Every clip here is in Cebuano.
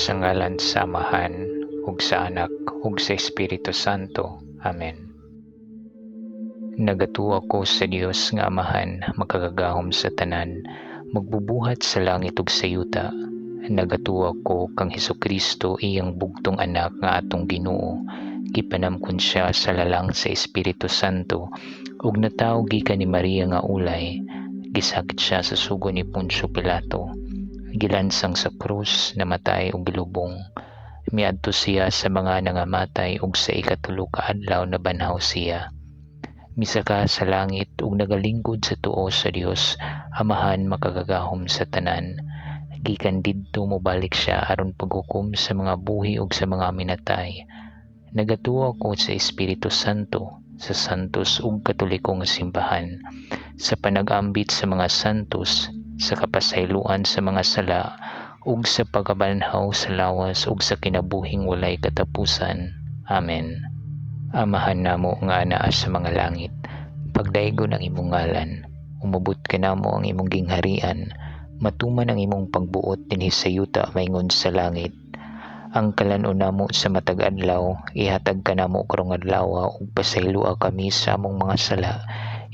Sa ngalan sa Amahan, ug sa Anak, ug sa Espiritu Santo. Amen. Nagatuo ako sa Dios nga Amahan, makagagahom sa tanan, magbubuhat sa langit ug sa yuta. Nagatuo ako kang Hesukristo, iyang bugtong anak nga atong Ginoo. Gipanamkon siya sa lalang sa Espiritu Santo ug natawo gikan ni Maria nga ulay. Gisakit siya sa sugo ni Poncio Pilato. Gilansang sa krus, namatay ug gilubong. Miadto siya sa mga nangamatay ug sa ikatulo ka adlaw nabanhaw siya. Misaka sa langit ug nagalingkod sa tuo sa Dios, Amahan makagagahom sa tanan. Gikan didto mobalik siya aron paghukom sa mga buhi ug sa mga minatay. Nagatuo ako sa Espiritu Santo, sa santos ug katoliko nga simbahan, sa panag-ambit sa mga santos, sa kapasayloan sa mga sala, ug sa pagkabanhaw sa lawas ug sa kinabuhing walay katapusan. Amen. Amahan namo nga anaa sa mga langit, pagdaygon ang imong ngalan, umabot kanamo ang imong gingharian, matuman ang imong pagbuot dinhi sa yuta maingon sa langit. Ang kalan-on namo sa matag adlaw ihatag kanamo karong adlaw, ug pasayloa kami sa among mga sala,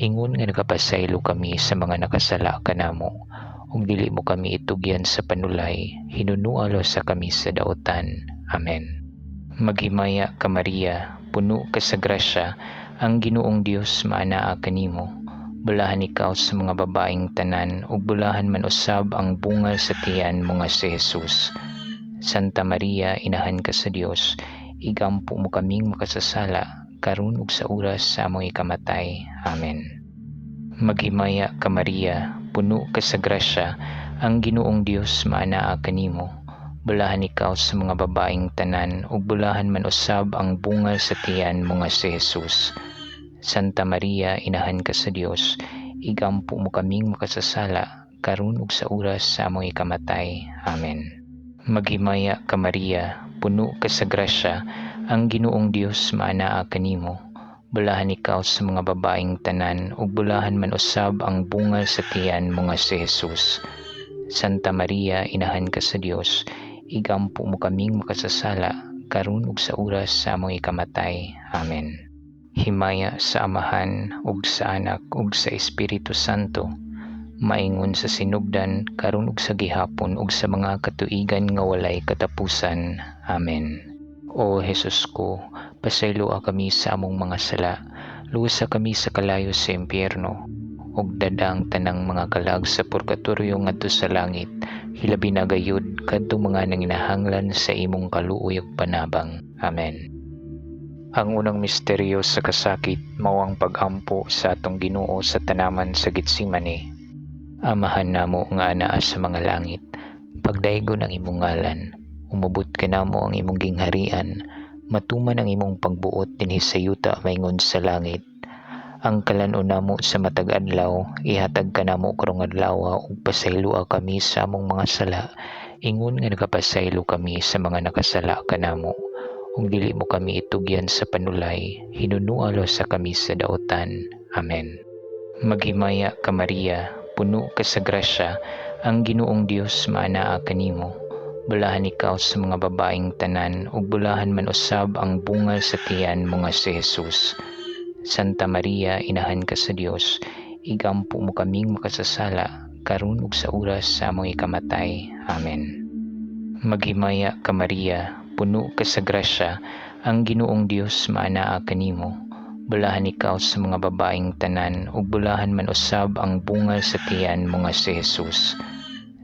ingon nga nagapasaylo kami sa mga nakasala kanamo. Ug dili mo kami itugyan sa panulay, hinunua sa kami sa daotan. Amen. Maghimaya ka Maria, puno ka sa grasya, ang Ginoong Dios maanaa kanimo. Bulahan ikaw sa mga babaeng tanan ug bulahan man usab ang bunga sa tiyan mo nga si Jesus. Santa Maria, inahan ka sa Dios, igampo mo kaming makasasala karon ug sa oras sa among ikamatay. Amen. Maghimaya ka Maria, puno ka sa grasya, ang Ginoong Dios maanaa kanimo. Bulahan ikaw sa mga babaeng tanan ug bulahan man usab ang bunga sa tiyan mo nga si Jesus. Santa Maria, inahan ka sa Dios, igampo mo kaming makasasala karon ug sa oras sa among ikamatay. Amen. Maghimaya ka Maria, puno ka sa grasya, ang Ginoong Dios maanaa kanimo. Bulahan ikaw sa mga babaeng tanan ug bulahan man usab ang bunga sa tiyan mo nga si Jesus. Santa Maria, inahan ka sa Dios, igampo mo kaming makasasala karon ug sa oras sa among ikamatay. Amen. Himaya sa Amahan ug sa Anak ug sa Espiritu Santo, maingon sa sinugdan, karon ug sa gihapon ug sa mga katuigan nga walay katapusan. Amen. O Jesus ko, pasayloa kami sa among mga sala, luwasa kami sa kalayo sa impyerno, ug dad-a ang tanang mga kalag sa purgatorio ngadto sa langit, hilabi na gayud kadtong mga nanginahanglan sa imong kaluoy ug panabang. Amen. Ang unang misteryo sa kasakit mao ang pag-ampo sa atong Ginoo sa tanaman sa Getsemane. Amahan namo nga anaa sa mga langit, pagdaygon ang imong ngalan, umabot kanamo ang imong gingharian, matuman ang imong pagbuot dinhi sa yuta maingon sa langit. Ang kalan-on namo sa matag adlaw ihatag kanamo karong adlaw, ug pasayloa kami sa among mga sala, ingon nga nagapasaylo kami sa mga nakasala kanamo. Ug dili mo kami itugyan sa panulay, hinunua sa kami sa daotan. Amen. Maghimaya ka Maria, puno ka sa grasya, ang Ginoong Dios maanaa kanimo. Bulahan ikaw sa mga babaeng tanan ug bulahan man usab ang bunga sa tiyan mo nga si Jesus. Santa Maria, inahan ka sa Dios, igampo mo kaming makasasala karon ug sa oras sa among ikamatay. Amen. Maghimaya ka Maria, puno ka sa grasya, ang Ginoong Dios maanaa kanimo. Bulahan ikaw sa mga babaeng tanan ug bulahan man usab ang bunga sa tiyan mo nga si Jesus.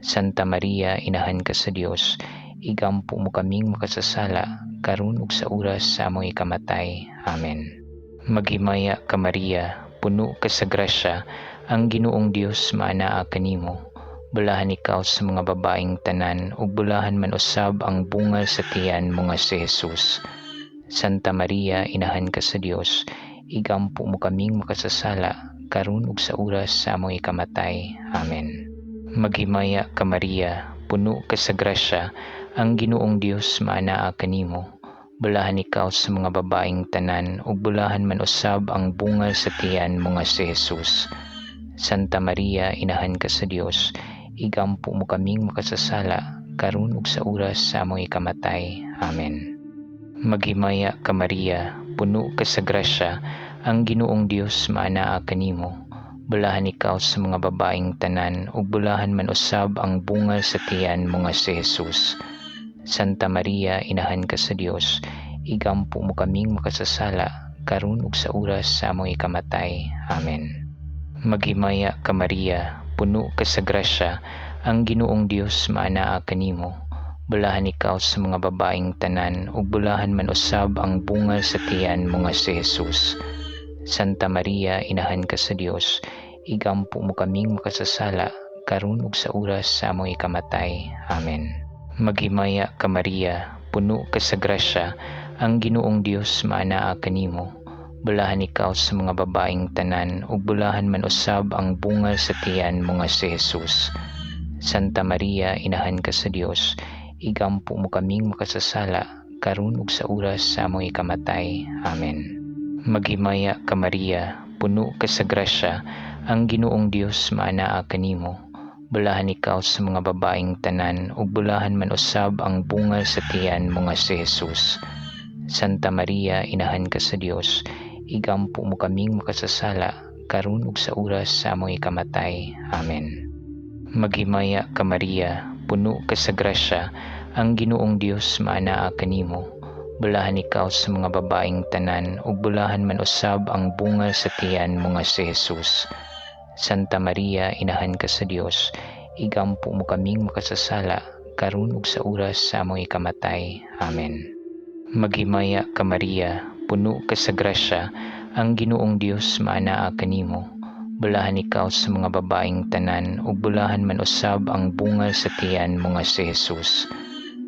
Santa Maria, inahan ka sa Dios, igampo mo kaming makasasala karon ug sa oras sa among ikamatay. Amen. Maghimaya ka Maria, puno ka sa grasya, ang Ginoong Dios maanaa kanimo. Bulahan ikaw sa mga babaeng tanan ug bulahan man usab ang bunga sa tiyan mo nga si Jesus. Santa Maria, inahan ka sa Dios, igampo mo kaming makasasala karon ug sa oras sa among ikamatay. Amen. Maghimaya ka Maria, puno ka sa grasya, ang Ginoong Dios maanaa kanimo. Bulahan ikaw sa mga babaeng tanan ug bulahan man usab ang bunga sa tiyan mo nga si Jesus. Santa Maria, inahan ka sa Dios, igampo mo kaming makasasala karon ug sa oras sa among ikamatay. Amen. Maghimaya ka Maria, puno ka sa grasya, ang Ginoong Dios maanaa kanimo. Bulahan ikaw sa mga babaeng tanan ug bulahan man usab ang bunga sa tiyan mo nga si Jesus. Santa Maria, inahan ka sa Dios, igampo mo kaming makasasala karon ug sa oras sa among ikamatay. Amen. Maghimaya ka Maria, puno ka sa grasya, ang Ginoong Dios maanaa kanimo. Bulahan ikaw sa mga babaeng tanan ug bulahan man usab ang bunga sa tiyan mo nga si Jesus. Santa Maria, inahan ka sa Dios, igampo mo kaming makasasala karon ug sa oras sa among ikamatay. Amen. Maghimaya ka Maria, puno ka sa grasya, ang Ginoong Dios maanaa kanimo. Bulahan ikaw sa mga babaeng tanan ug bulahan man usab ang bunga sa tiyan mo nga si Jesus. Santa Maria, inahan ka sa Dios, igampo mo kaming makasasala karon ug sa oras sa among ikamatay. Amen. Maghimaya ka Maria, puno ka sa grasya, ang Ginoong Dios maanaa kanimo. Bulahan ikaw sa mga babaeng tanan ug bulahan man usab ang bunga sa tiyan mo nga si Jesus. Santa Maria, inahan ka sa Dios, igampo mo kaming makasasala karon ug sa oras sa among ikamatay. Amen. Maghimaya ka Maria, puno ka sa grasya, ang Ginoong Dios maanaa kanimo. Bulahan ikaw sa mga babaeng tanan ug bulahan man usab ang bunga sa tiyan mo nga si Jesus. Santa Maria, inahan ka sa Dios, igampo mo kaming makasasala karon ug sa oras sa among ikamatay. Amen. Maghimaya ka Maria, puno ka sa grasya, ang Ginoong Dios maanaa kanimo. Bulahan ikaw sa mga babaeng tanan ug bulahan man usab ang bunga sa tiyan mo nga si Jesus.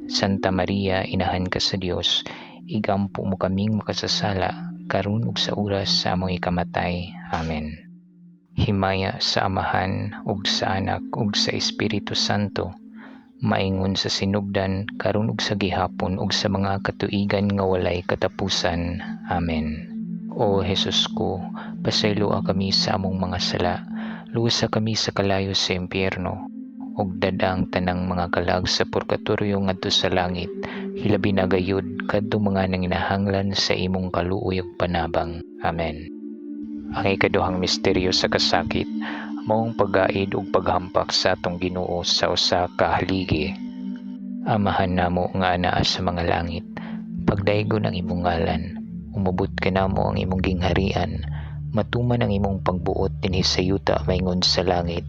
Santa Maria, inahan ka sa Dios, igampo mo kaming makasasala karon ug sa oras sa among ikamatay. Amen. Himaya sa Amahan ug sa Anak ug sa Espiritu Santo, maingon sa sinugdan karon ug sa gihapon ug sa mga katuigan nga walay katapusan. Amen. O Jesus ko, pasayloa kami sa among mga sala, luwasa kami sa kalayo sa impyerno, ug dad-a ang tanang mga kalag sa purgatorio ngadto sa langit, hilabi na gayud kadtong mga nanginahanglan sa imong kaluoy ug panabang. Amen. Ang ikaduhang misteryo sa kasakit maong paggaid ug paghampak sa atong Ginoo sa usa ka haligi. Amahan namo nga anaa sa mga langit, pagdaygon ang imong ngalan, umabot kanamo ang imong gingharian, matuman ang imong pagbuot dinhi sa yuta maingon sa langit.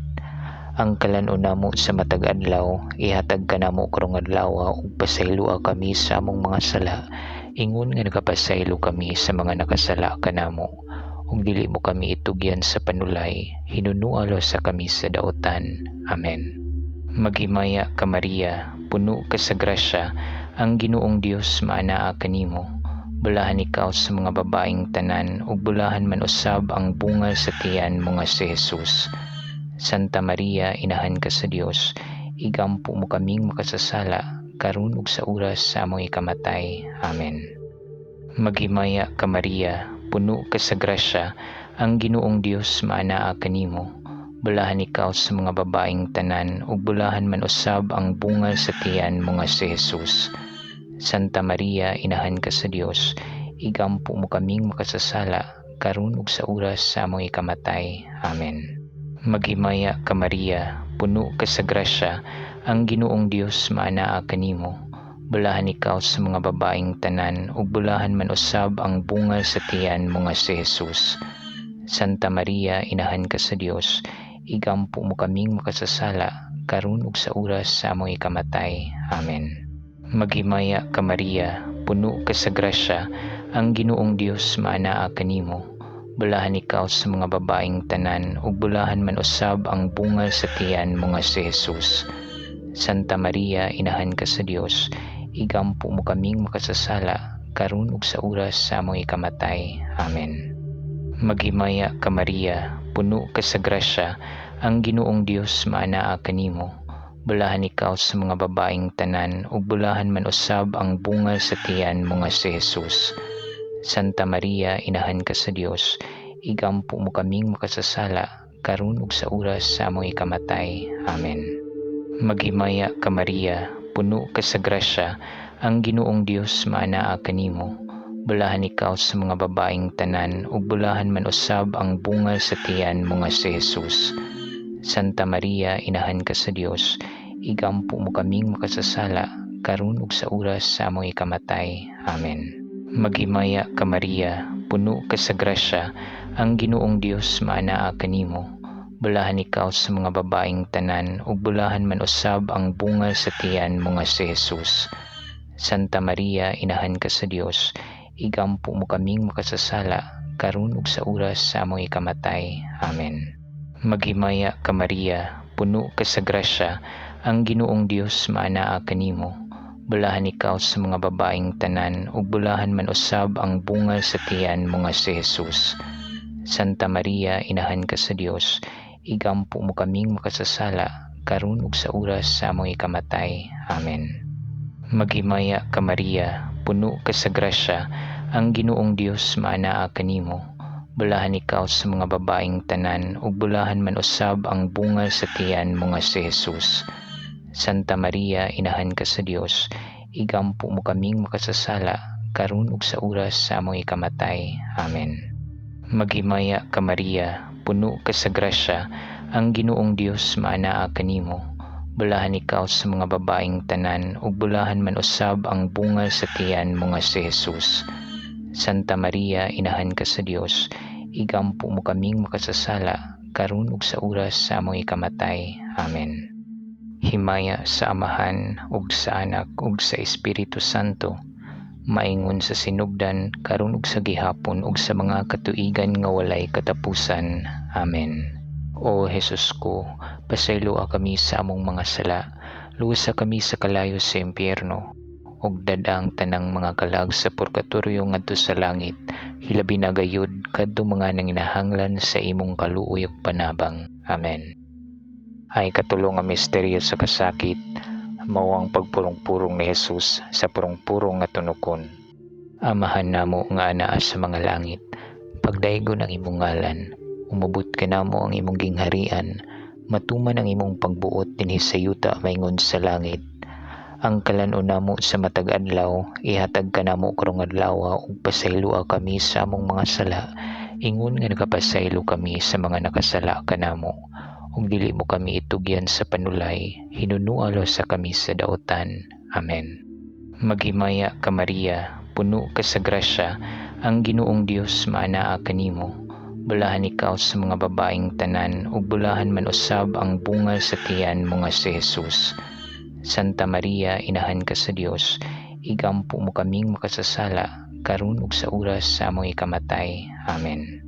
Ang kalan-on namo sa matag adlaw ihatag kanamo karong adlaw ug pasayloa kami sa among mga sala, ingon nga nagapasaylo kami sa mga nakasala kanamo. Ug dili mo kami itugyan sa panulay, hinunua sa kami sa daotan. Amen. Maghimaya ka Maria, puno ka sa grasya, ang Ginoong Dios maanaa kanimo. Bulahan ikaw sa mga babaeng tanan ug bulahan man usab ang bunga sa tiyan mo nga si Jesus. Santa Maria, inahan ka sa Dios, igampo mo kaming makasasala karon ug sa oras sa among ikamatay. Amen. Maghimaya ka Maria, puno ka sa grasya, ang Ginoong Dios maanaa kanimo. Bulahan ikaw sa mga babaeng tanan ug bulahan man usab ang bunga sa tiyan mo nga si Jesus. Santa Maria, inahan ka sa Dios, igampo mo kaming makasasala karon ug sa oras sa among ikamatay. Amen. Maghimaya ka Maria, puno ka sa grasya, ang Ginoong Dios maanaa kanimo. Bulahan ikaw sa mga babaeng tanan ug bulahan man usab ang bunga sa tiyan mo nga si Jesus. Santa Maria, inahan ka sa Dios, igampo mo kaming makasasala karon ug sa oras sa among ikamatay. Amen. Maghimaya ka Maria, puno ka sa grasya, ang Ginoong Dios maanaa kanimo. Bulahan ikaw sa mga babaeng tanan ug bulahan man usab ang bunga sa tiyan mo nga si Jesus. Santa Maria, inahan ka sa Dios, igampo mo kaming makasasala karon ug sa oras sa among ikamatay. Amen. Maghimaya ka Maria, puno ka sa grasya, ang Ginoong Dios maanaa kanimo. Bulahan ikaw sa mga babaeng tanan ug bulahan man usab ang bunga sa tiyan mo nga si Jesus. Santa Maria, inahan ka sa Dios, igampo mo kaming makasasala karon ug sa oras sa among ikamatay. Amen. Maghimaya ka Maria, puno ka sa grasya, ang Ginoong Dios maanaa kanimo. Bulahan ikaw sa mga babaeng tanan ug bulahan man usab ang bunga sa tiyan mo nga si Jesus. Santa Maria, inahan ka sa Dios, igampo mo kaming makasasala karon ug sa oras sa among ikamatay. Amen. Maghimaya ka Maria, puno ka sa grasya, ang Ginoong Dios maanaa kanimo. Bulahan ikaw sa mga babaeng tanan ug bulahan man usab ang bunga sa tiyan mo nga si Jesus. Santa Maria, inahan ka sa Dios, igampo mo kaming makasasala karon ug sa oras sa among ikamatay. Amen. Maghimaya ka Maria, puno ka sa grasya, ang Ginoong Dios maanaa kanimo. Bulahan ikaw sa mga babaeng tanan ug bulahan man usab ang bunga sa tiyan mo nga si Jesus. Santa Maria, inahan ka sa Dios, igampo mo kaming makasasala karon ug sa oras sa among ikamatay. Amen. Maghimaya ka Maria, puno ka sa grasya, ang Ginoong Dios maanaa kanimo. Bulahan ikaw sa mga babaeng tanan ug bulahan man usab ang bunga sa tiyan mo nga si Jesus. Santa Maria, inahan ka sa Dios, igampo mo kaming makasasala karon ug sa oras sa among ikamatay. Amen. Maghimaya ka Maria, puno ka sa grasya, ang Ginoong Dios maanaa kanimo. Bulahan ikaw sa mga babaeng tanan ug bulahan man usab ang bunga sa tiyan mo nga si Jesus. Santa Maria, inahan ka sa Dios, igampo mo kaming makasasala karon ug sa oras sa among ikamatay. Amen. Himaya sa Amahan ug sa Anak ug sa Espiritu Santo, maingon sa sinugdan, karon ug sa gihapon ug sa mga katuigan nga walay katapusan. Amen. O Jesus ko, pasayloa kami sa among mga sala, luwasa kami sa kalayo sa impyerno, ug dad-a ang tanang mga kalag sa purgatorio ngadto sa langit, hilabi na gayud kadto mga nanginahanglan sa imong kaluoy ug panabang. Amen. Ay katulo nga misteryo sa kasakit, mao ang pagpurong-purong ni Jesus sa purong-purong nga tunokon. Amahan namo nga anaa sa mga langit, pagdaygon ang imong ngalan, umabot kanamo ang imong gingharian, matuman ang imong pagbuot dinhi sa yuta maingon sa langit. Ang kalan-on namo sa matag adlaw ihatag kanamo karong adlaw ug pasayloa kami sa among mga sala, ingon nga nakapasaylo kami sa mga nakasala kanamo. Ug dili mo kami itugyan sa panulay, hinunua sa kami sa daotan. Amen. Maghimaya ka Maria, puno ka sa grasya, ang Ginoong Dios maanaa kanimo. Bulahan ikaw sa mga babaeng tanan ug bulahan man usab ang bunga sa tiyan mo nga si Jesus. Santa Maria, inahan ka sa Dios, igampo mo kaming makasasala karon ug sa oras sa among ikamatay. Amen.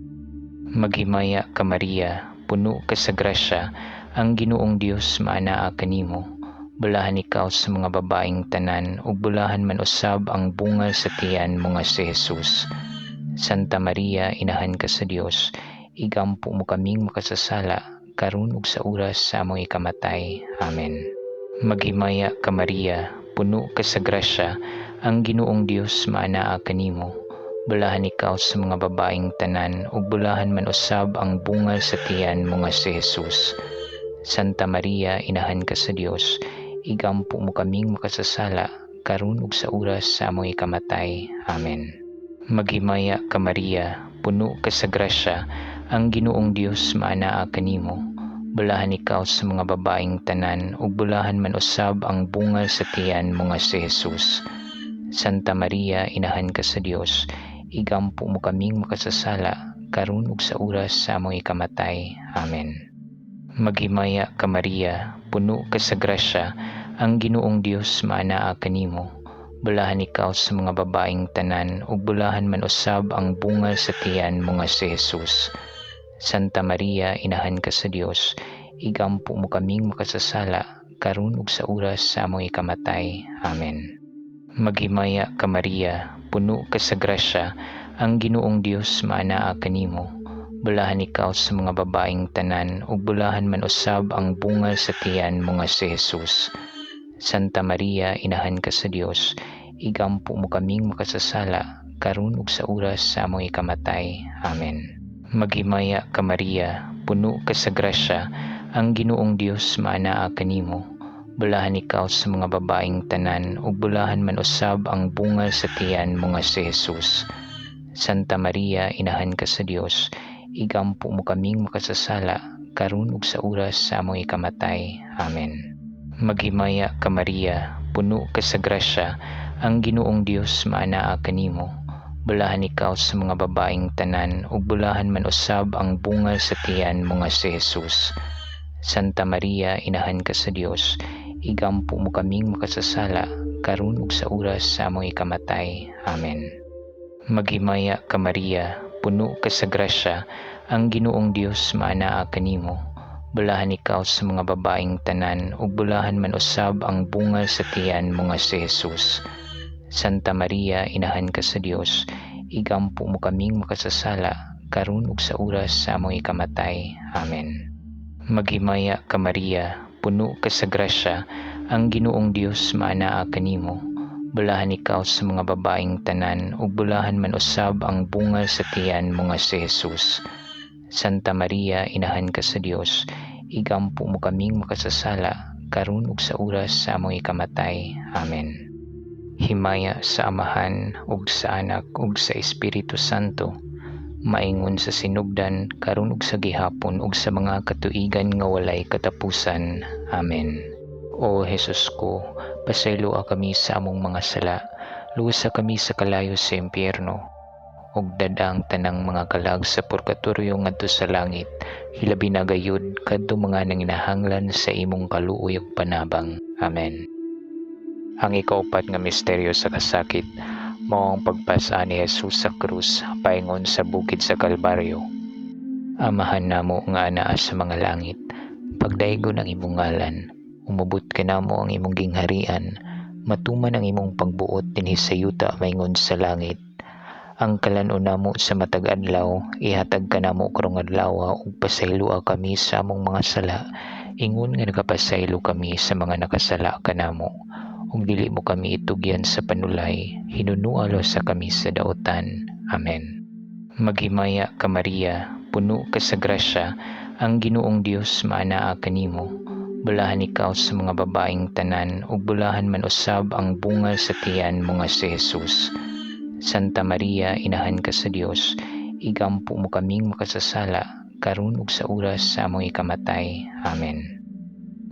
Maghimaya ka Maria, puno ka sa grasya, ang Ginoong Dios maanaa kanimo. Bulahan ikaw sa mga babaeng tanan ug bulahan man usab ang bunga sa tiyan mo nga si Jesus. Santa Maria, inahan ka sa Dios, igampo mo kaming makasasala karon ug sa oras sa among ikamatay. Amen. Maghimaya ka Maria, puno ka sa grasya, ang Ginoong Dios maanaa kanimo. Bulahan ikaw sa mga babaeng tanan ug bulahan man usab ang bunga sa tiyan mo nga si Jesus. Santa Maria, inahan ka sa Dios, igampo mo kaming makasasala karon ug sa oras sa among ikamatay. Amen. Maghimaya ka Maria, puno ka sa grasya, ang Ginoong Dios maanaa kanimo. Bulahan ikaw sa mga babaeng tanan ug bulahan man usab ang bunga sa tiyan mo nga si Jesus. Santa Maria, inahan ka sa Dios, igampo mo kaming makasasala karon ug sa oras sa among ikamatay. Amen. Maghimaya ka Maria, puno ka sa grasya, ang Ginoong Dios maanaa kanimo. Bulahan ikaw sa mga babaeng tanan ug bulahan man usab ang bunga sa tiyan mo nga si Jesus. Santa Maria, inahan ka sa Dios, igampo mo kaming makasasala karon ug sa oras sa among ikamatay. Amen. Maghimaya ka Maria, puno ka sa grasya, ang Ginoong Dios maanaa kanimo. Bulahan ikaw sa mga babaeng tanan ug bulahan man usab ang bunga sa tiyan mo nga si Jesus. Santa Maria, inahan ka sa Dios, igampo mo kaming makasasala karon ug sa oras sa among ikamatay. Amen. Maghimaya ka Maria, puno ka sa grasya, ang Ginoong Dios maanaa kanimo. Bulahan ikaw sa mga babaeng tanan ug bulahan man usab ang bunga sa tiyan mo nga si Jesus. Santa Maria, inahan ka sa Dios, igampo mo kaming makasasala karon ug sa oras sa among ikamatay. Amen. Maghimaya ka Maria, puno ka sa grasya, ang Ginoong Dios maanaa kanimo. Bulahan ikaw sa mga babaeng tanan ug bulahan man usab ang bunga sa tiyan mo nga si Jesus. Santa Maria, inahan ka sa Dios, igampo mo kaming makasasala karon ug sa oras sa among ikamatay. Amen. Maghimaya ka Maria, puno ka sa grasya, ang Ginoong Dios maanaa kanimo. Bulahan ikaw sa mga babaeng tanan ug bulahan man usab ang bunga sa tiyan mo nga si Jesus. Santa Maria, inahan ka sa Dios, igampo mo kaming makasasala karon ug sa oras sa among ikamatay. Amen. Maghimaya ka Maria, puno ka sa grasya, ang Ginoong Dios maanaa kanimo. Bulahan ikaw sa mga babaeng tanan ug bulahan man usab ang bunga sa tiyan mo nga si Jesus. Santa Maria, inahan ka sa Dios, igampo mo kaming makasasala karon ug sa oras sa among ikamatay. Amen. Himaya sa Amahan ug sa Anak ug sa Espiritu Santo, maingon sa sinugdan, karon ug sa gihapon ug sa mga katuigan nga walay katapusan. Amen. O Jesus ko, pasayloa kami sa among mga sala, luwasa kami sa kalayo sa impyerno, ug dad-a ang tanang mga kalag sa purgatorio ngadto sa langit, hilabi na gayud kadto mga nanginahanglan sa imong kaluoy ug panabang. Amen. Ang ikaupat nga misteryo sa kasakit mao ang pagpas-an ni Jesus sa krus paingon sa bukid sa Kalbaryo. Amahan namo nga anaa sa mga langit, pagdaygon ang imong ngalan, umabot kanamo ang imong gingharian, matuman ang imong pagbuot dinhi sa yuta maingon sa langit. Ang kalan-on namo sa matag adlaw ihatag kanamo karong adlaw ug pasayloa kami sa among mga sala ingon nga nagapasaylo kami sa mga nakasala kanamo. Ug dili mo kami itugyan sa panulay, hinunua sa kami sa daotan. Amen. Maghimaya ka Maria, puno ka sa grasya, ang Ginoong Dios maanaa kanimo. Bulahan ikaw sa mga babaeng tanan ug bulahan man usab ang bunga sa tiyan mo nga si Jesus. Santa Maria, inahan ka sa Dios, igampo mo kaming makasasala karon ug sa oras sa among ikamatay. Amen.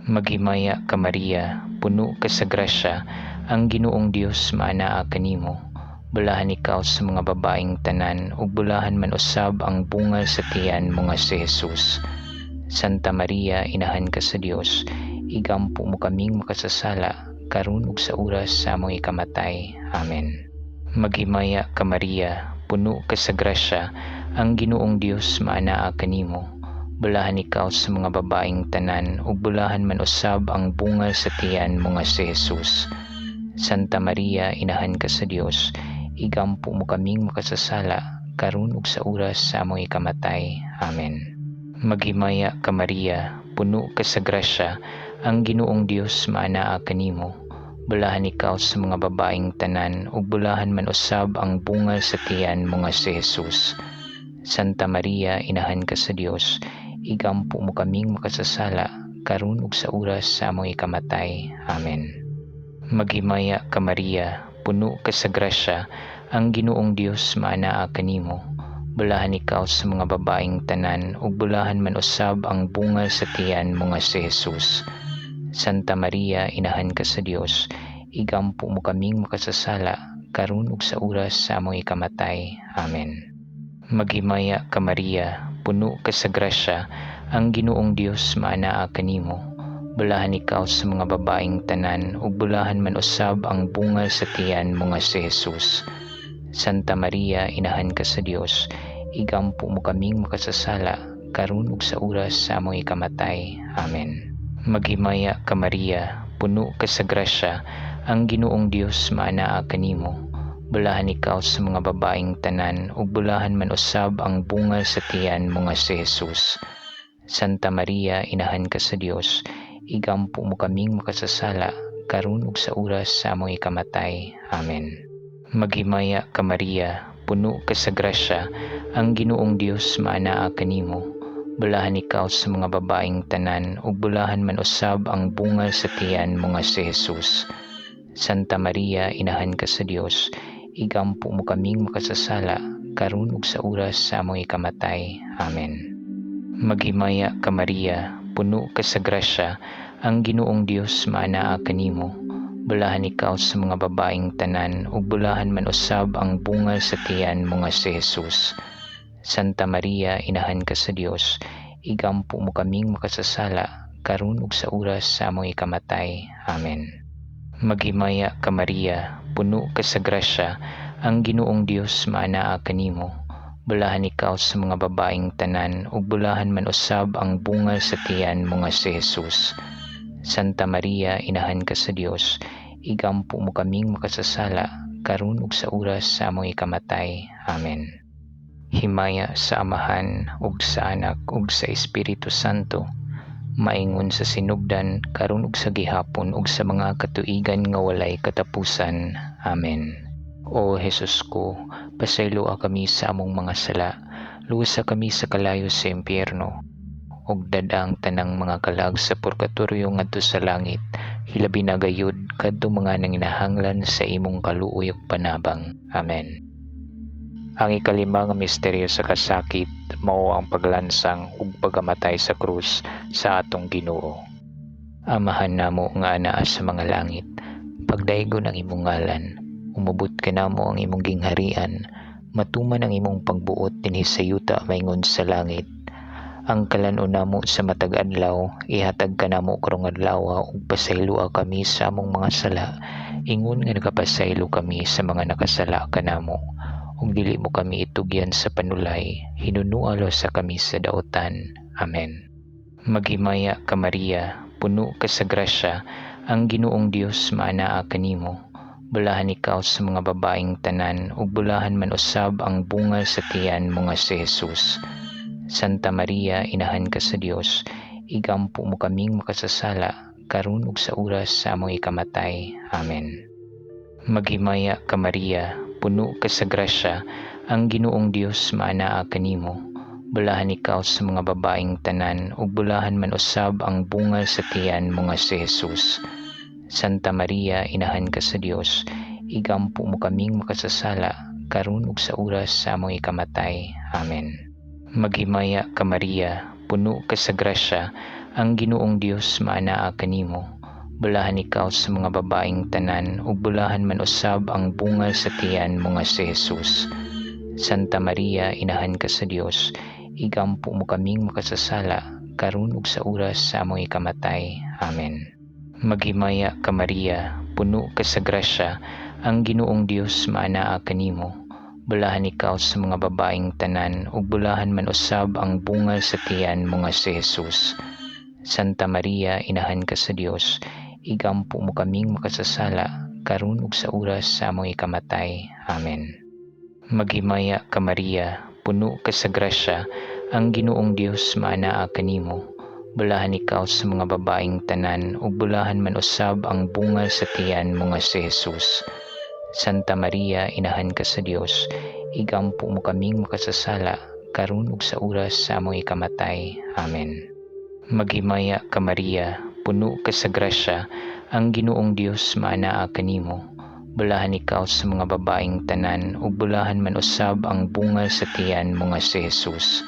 Maghimaya ka Maria, puno ka sa grasya, ang Ginoong Dios maanaa kanimo. Bulahan ikaw sa mga babaeng tanan ug bulahan man usab ang bunga sa tiyan mo nga si Jesus. Santa Maria, inahan ka sa Dios, igampo mo kaming makasasala karon ug sa oras sa among ikamatay. Amen. Maghimaya ka Maria, puno ka sa grasya, ang Ginoong Dios maanaa kanimo. Bulahan ikaw sa mga babaeng tanan ug bulahan man usab ang bunga sa tiyan mo nga si Jesus. Santa Maria, inahan ka sa Dios, igampo mo kaming makasasala karon ug sa oras sa among ikamatay. Amen. Maghimaya ka Maria, puno ka sa grasya, ang Ginoong Dios maanaa kanimo. Bulahan ikaw sa mga babaeng tanan ug bulahan man usab ang bunga sa tiyan mo nga si Jesus. Santa Maria, inahan ka sa Dios, igampo mo kaming makasasala karon ug sa oras sa among ikamatay. Amen. Maghimaya ka Maria, puno ka sa grasya, ang Ginoong Dios maanaa kanimo. Bulahan ikaw sa mga babaeng tanan ug bulahan man usab ang bunga sa tiyan mo nga si Jesus. Santa Maria, inahan ka sa Dios, igampo mo kaming makasasala karon ug sa oras sa among ikamatay. Amen. Maghimaya ka Maria, puno ka sa grasya, ang Ginoong Dios maanaa kanimo. Bulahan ikaw sa mga babaeng tanan ug bulahan man usab ang bunga sa tiyan mo nga si Jesus. Santa Maria, inahan ka sa Dios, igampo mo kaming makasasala karon ug sa oras sa among ikamatay. Amen. Maghimaya ka Maria, puno ka sa grasya, ang Ginoong Dios maanaa kanimo. Bulahan ikaw sa mga babaeng tanan ug bulahan man usab ang bunga sa tiyan mo nga si Jesus. Santa Maria, inahan ka sa Dios, igampo mo kaming makasasala karon ug sa oras sa among ikamatay. Amen. Maghimaya ka Maria, puno ka sa grasya, ang Ginoong Dios maanaa kanimo. Bulahan ikaw sa mga babaeng tanan ug bulahan man usab ang bunga sa tiyan mo nga si Jesus. Santa Maria, inahan ka sa Dios, igampo mo kaming makasasala karon ug sa oras sa among ikamatay. Amen. Maghimaya ka Maria, puno ka sa grasya, ang Ginoong Dios maanaa kanimo. Bulahan ikaw sa mga babaeng tanan ug bulahan man usab ang bunga sa tiyan mo nga si Jesus. Santa Maria, inahan ka sa Dios, igampo mo kaming makasasala karon ug sa oras sa among ikamatay. Amen. Maghimaya ka Maria, puno ka sa grasya, ang Ginoong Dios maanaa kanimo. Bulahan ikaw sa mga babaeng tanan ug bulahan man usab ang bunga sa tiyan mo nga si Jesus. Santa Maria, inahan ka sa Dios, igampo mo kaming makasasala karon ug sa oras sa among ikamatay. Amen. Himaya sa Amahan ug sa Anak ug sa Espiritu Santo, maingon sa sinugdan, karon ug sa gihapon ug sa mga katuigan nga walay katapusan. Amen. O Jesus ko, pasayloa kami sa among mga sala, luwasa kami sa kalayo sa impyerno, ug dad-a ang tanang mga kalag sa purgatorio ngadto sa langit, hilabi na gayud kadtong mga nanginahanglan sa imong kaluoy ug panabang. Amen. Ang ikalima nga misteryo sa kasakit mao ang paglansang ug pagkamatay sa krus sa atong Ginoo. Amahan namo nga anaa sa mga langit, pagdaygon ang imong ngalan, umabot kanamo ang imong gingharian, matuman ang imong pagbuot dinhi sa yuta maingon sa langit. Ang kalan-on namo sa matag adlaw ihatag kanamo karong adlaw ug pasayloa kami sa among mga sala, ingon nga nagapasaylo kami sa mga nakasala kanamo. Ug dili mo kami itugyan sa panulay, hinunua sa kami sa daotan. Amen. Maghimaya ka Maria, puno ka sa grasya, ang Ginoong Dios maanaa kanimo. Bulahan ikaw sa mga babaeng tanan ug bulahan man usab ang bunga sa tiyan mo nga si Jesus. Santa Maria, inahan ka sa Dios, igampo mo kaming makasasala karon ug sa oras sa among ikamatay. Amen. Maghimaya ka Maria, puno ka sa grasya, ang Ginoong Dios maanaa kanimo. Bulahan ikaw sa mga babaeng tanan ug bulahan man usab ang bunga sa tiyan mo nga si Jesus. Santa Maria, inahan ka sa Dios, igampo mo kaming makasasala karon ug sa oras sa among ikamatay. Amen. Maghimaya ka Maria, puno ka sa grasya, ang Ginoong Dios maanaa kanimo. Bulahan ikaw sa mga babaeng tanan ug bulahan man usab ang bunga sa tiyan mo nga si Jesus. Santa Maria, inahan ka sa Dios, igampo mo kaming makasasala karon ug sa oras sa among ikamatay. Amen. Maghimaya ka Maria, puno ka sa grasya, ang Ginoong Dios maanaa kanimo. Bulahan ikaw sa mga babaeng tanan ug bulahan man usab ang bunga sa tiyan mo nga si Jesus. Santa Maria, inahan ka sa Dios, igampo mo kaming makasasala karon ug sa oras sa among ikamatay. Amen. Maghimaya ka Maria, puno ka sa grasya, ang Ginoong Dios maanaa kanimo. Bulahan ikaw sa mga babaeng tanan ug bulahan man usab ang bunga sa tiyan mo nga si Jesus. Santa Maria, inahan ka sa Dios, igampo mo kaming makasasala karon ug sa oras sa among ikamatay. Amen. Maghimaya ka Maria, puno ka sa grasya, ang Ginoong Dios maanaa kanimo. Bulahan ikaw sa mga babaeng tanan ug bulahan man usab ang bunga sa tiyan mo nga si Jesus.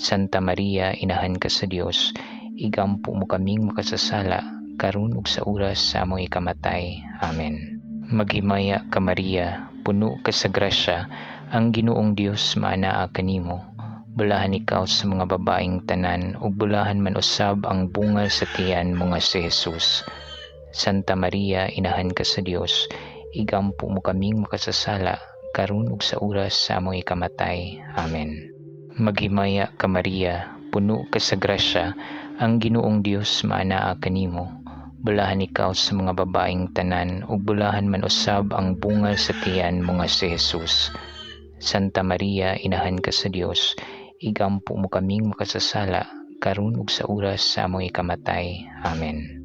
Santa Maria, inahan ka sa Dios, igampo mo kaming makasasala karon ug sa oras sa among ikamatay. Amen. Maghimaya ka Maria, puno ka sa grasya, ang Ginoong Dios maanaa kanimo. Bulahan ikaw sa mga babaeng tanan ug bulahan man usab ang bunga sa tiyan mo nga si Jesus. Santa Maria, inahan ka sa Dios, igampo mo kaming makasasala karon ug sa oras sa among ikamatay. Amen. Maghimaya ka Maria, puno ka sa grasya, ang Ginoong Dios maanaa kanimo. Bulahan ikaw sa mga babaeng tanan ug bulahan man usab ang bunga sa tiyan mo nga si Jesus. Santa Maria, inahan ka sa Dios, igampo mo kaming makasasala karon ug sa oras sa among ikamatay. Amen.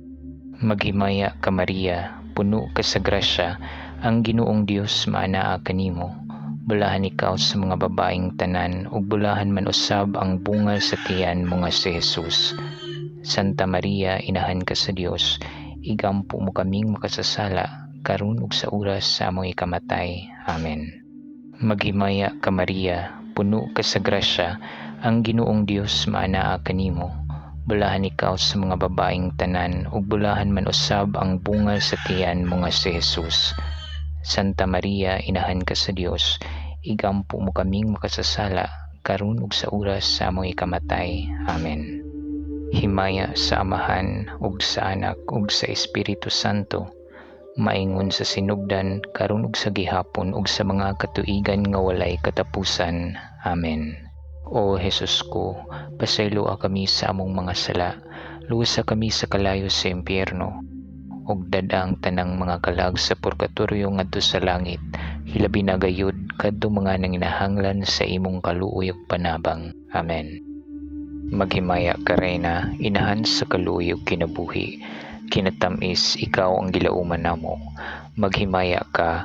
Maghimaya ka Maria, puno ka sa grasya, ang Ginoong Dios maanaa kanimo. Bulahan ikaw sa mga babaeng tanan ug bulahan man usab ang bunga sa tiyan mo nga si Jesus. Santa Maria, inahan ka sa Dios, igampo mo kaming makasasala karon ug sa oras sa among ikamatay. Amen. Maghimaya ka Maria, puno ka sa grasya, ang Ginoong Dios maanaa kanimo. Bulahan ikaw sa mga babaeng tanan ug bulahan man usab ang bunga sa tiyan mo nga si Jesus. Santa Maria, inahan ka sa Dios, igampo mo kaming makasasala karon ug sa oras sa among ikamatay. Amen. Himaya sa Amahan ug sa Anak ug sa Espiritu Santo, maingon sa sinugdan karon ug sa gihapon ug sa mga katuigan nga walay katapusan. Amen. O Jesus ko, pasayloa kami sa among mga sala, luwasa kami sa kalayo sa impyerno, ug dad-a ang tanang mga kalag sa purgatorio ngadto sa langit, hilabi na gayud kadto mga nanginahanglan sa imong kaluoy ug panabang. Amen. Maghimaya ka, Reyna, inahan sa kaluoy ug kinabuhi, kinatam-is ikaw ang gilauman namo. Maghimaya ka,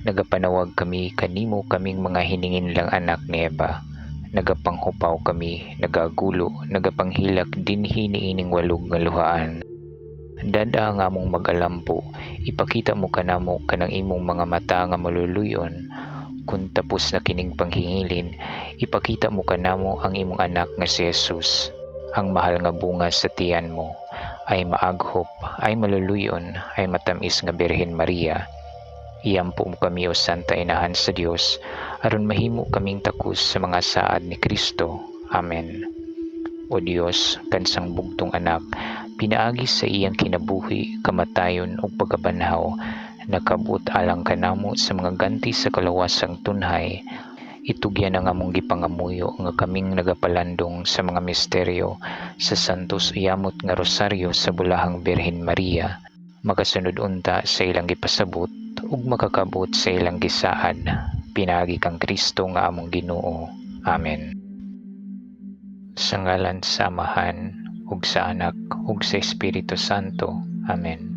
nagapanawag kami kanimo kaming mga hininginlang anak ni Eva. Nagapanghupaw kami, nagagulo, nagapanghilak dinhi niining walog nga luhaan. Dad-a ang among mag-alambo, ipakita mo kanamo kanang imong mga mata nga maluluy-on. Kun tapos na kining panghingilin, ipakita mo kanamo ang imong anak nga si Jesus, ang mahal nga bunga sa tiyan mo. Ay maaghop, ay maluluy-on, ay matamis nga Birhen Maria. Iampo mo kami, o Santa Inahan sa Dios, aron mahimo kaming takos sa mga saad ni Kristo. Amen. O Dios, kansang bugtong anak, pinaagi sa iyang kinabuhi, kamatayon ug pagkabanhaw, nakabot alang kanamo sa mga ganti sa kalawasang tunhay, itugyan ang among gipangamuyo nga kaming nagapalandong sa mga misteryo sa Santos Uyamot nga Rosaryo sa Bulahang Birhen Maria, makasunod unta sa ilang gipasabot ug makakabot sa ilang gisaad, pinaagi kang Kristo nga among Ginoo. Amen. Sa ngalan sa Amahan ug sa Anak ug sa Espiritu Santo. Amen.